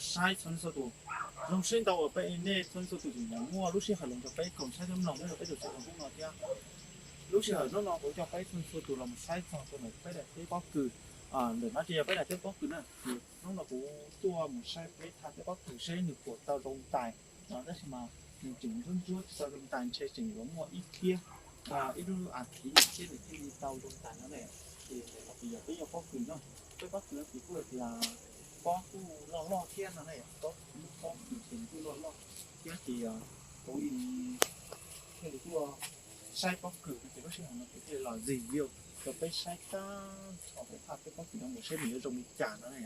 Saib txhua leej txhua tus, zoo siab ntau uas peb nej txhua leej txhua tus tseem muaj lub sij hawm los nrog peb koom saib thiab mloog nyob rau peb tus tshooj YouTube no thiab. Lub sij hawm hnub no kuv coj peb txhua leej txhua tus los mus saib txog rau ntawm peb daim teb pob kws. Ntawm no ces yog peb daim teb pob kws na. Hnub no kuv tuaj mus saib peb thaj teb pob kws seb nws puas tau zoo ntais no, tab sis mas nws tseem ntsuab ntsuab tsis tau zoo ntais, ntshe tseem yuav muaj ib kiab, ib lub as thiv thiab nws thiaj li tau zoo ntais no ne. Ces ntawm no ces yog peb yog pob kws no, peb pob kws no ces kuj tias pob kuj loj loj thiab no ne, pob, lub pob kws ces kuj loj loj thiab ces kuv thiaj li tuaj saib pob kws no ces lub sij hawm no kuv thiaj li los review rau peb saib tag nrho peb thaj peb pob kws no mus seb nws yuav zoo li cas no ne.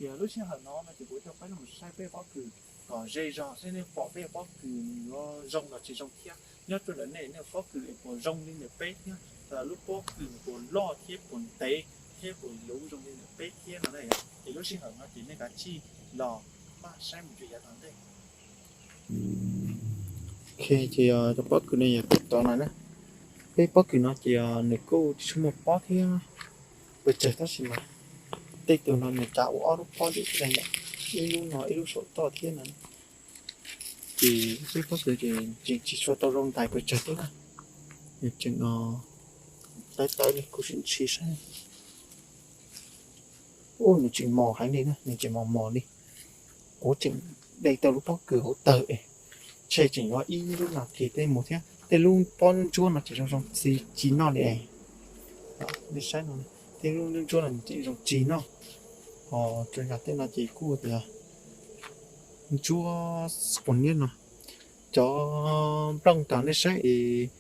Yog lub sij hawm no no ces kuv coj peb los saib peb pob kws kom ze zog seb nej pom peb pob kws nws yuav zoo los tsis zoo thiab. Nyob rau ntawm nej, nej pob kws puas zoo li ntawm peb thiab, lub pob kws puas loj thiab puas ntev thiab puas luv zoo li ntawm peb thiab no na. Ces lub sij hawm no ces nej kav tsij los pab saib mus txog yav tom ntej. Ok, ces cov pob kws no yog peb tod no na. Peb pob kws no ces nws kuj tsis tshua muaj pob thiab pes tsawg, tab sis mas tej tug no nws tsa ua ob lub pob ntim, ib lub no ib lub saum toj thiab no. Ces peb pob kws ces tseem tsis tshua tau zoo ntais pes tsawg thiab na. Nws tseem tawv tawv li, kuv sim ntshis saib. Ub, nws tseem mos heev li na, nws tseem mos mos li. Kuv tseem de tau lub pob kws hauv tawg es ntshe tseem yuav ib lub nas this tej mus thiab. Tej lub pob ntsuab no tseem zoo zoo tsis, tsis noj li es. Nej saib no, tej lub ntsuab no tseem zoo tsis noj. Ho tseem yog tej no ces kuj tias ntsuab xus niab no. Cov nplooj tau nej saib es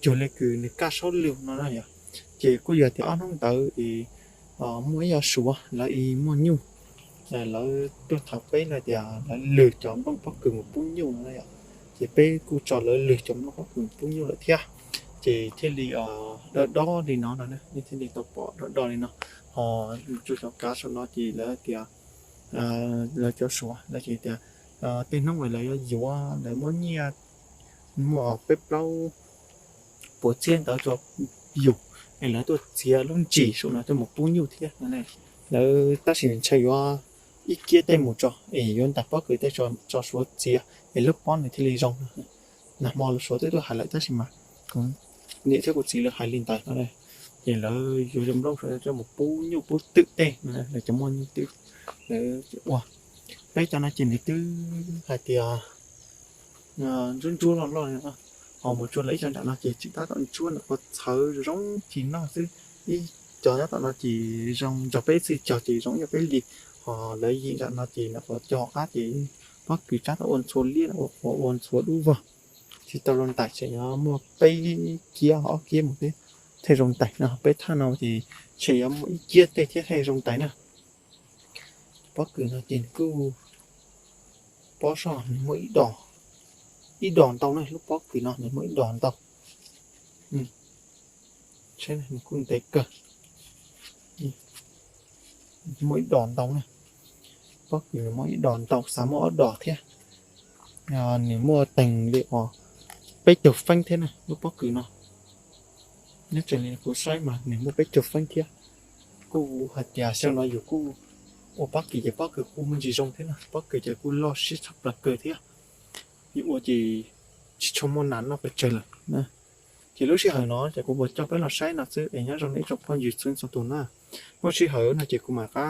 cuag li kws nws kaj saub lwg no na yom, ces kuj yog tias ob hnub ntawd es muaj ib co suav lawv es muaj nyuj, lawv tuaj thov peb lawm tias lawv lwg cov nplooj pob kws mus pub nyuj no na yom. Ces peb kuj tso lawv lwg cov nplooj pob kws mus pub nyuj lawm thiab, ces thiaj li dob dob li no no, nej thiaj li tau pom dob dob li no. Ho mus txog cov kav saum no ces lawv tias, lawv cov suav lawv ces tias tej hnub lawv yuav yuav, lawv muab nyiaj muaj peb plaub puas txhiab ntawd rau yus es lawv tuaj txiav lub ntsis saum no tuaj mus pub nyuj thiab no. Lawv tab sis ntshe yuav ib kiab tej mus tso es yuav ntais pob kws tej tso suav txiav es lub pob nws thiaj li zoo. Nag hmo lawv suav twb tuaj hais lawm tab sis mas kuv niam thiab kuv txiv lawv hais li ntawd no. Ces lawv yuav cov nplooj saum no coj mus pub nyuj pub twm tej no, lawv cov muaj nyuj twm lawv ua. Peb cov no ces nws twb hais tias ntsuab ntsuab loj loj li no. Ho mus txog lawv ib co nram no ces tseem tab tom ntsuab ntawm qhov txhawv zoo tsis noj xwb. Ib co nyob tom no ces zoo nrog peb txhij cog ces zoo ib yam peb li. Ho lawv yim nram no ces ntawm qhov cog qab ces pob kws tsab tau ua ntxhua liab, ua qhuav ua ntxhua dub vog, tsis tau zoo ntais, tseem yuav muaj peb kiab ob kiab mus thiab thiaj zoo ntais no. Peb thaj no ces ntshe yuav muaj ib kiab tej thiab thiaj zoo ntais na. Pob kws no ces nws kuj, pob soj nws muaj ib dos, ib dos ntau na, lub pob kws no nws muaj ib dos ntau. Nws kuj ntev kawg, muaj ib dos ntau na. Pob kws nws muaj ib dos ntau, xav muaj ob dos thiab. Nws muaj teeg li os peb caug feeb thiab na lub pob kws no. Nyob raws li kuv saib mas nws muaj peb caug feeb thiab. Kuj hais tias xyoo no yus kuj ua pob kws ces pob kws kuj muaj ntsis zoo thiab na, pob kws ces kuj loj siab tshaj plaws kawg thiab. Yus ua ces tsis tshua muaj nas noj pes tsawg lawm. Ces lub sij hawm no ces kuv puas coj peb los saib no xwb es nyob zoo nej ib tsoom phooj ywg txhua leej txhua tus na. Muaj sij hawm no ces kuv mam rov qab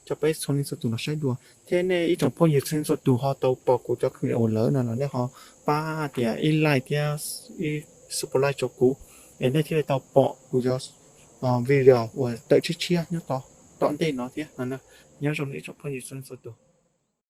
coj peb txhua leej txhua tus los saib dua. Thiab nej ib tsoom phooj ywg txhua leej txhua tus ho tau pom kuv cov clip uas lawm no los nej ho pab tias ib like thiab ib subscribe rau kuv es nej thiaj li tau pom kuv cov video uas tawm tshiab tshiab nyob tom ntej no thiab. Nyob zoo nej ib tsoom phooj ywg txhua leej txhua tus.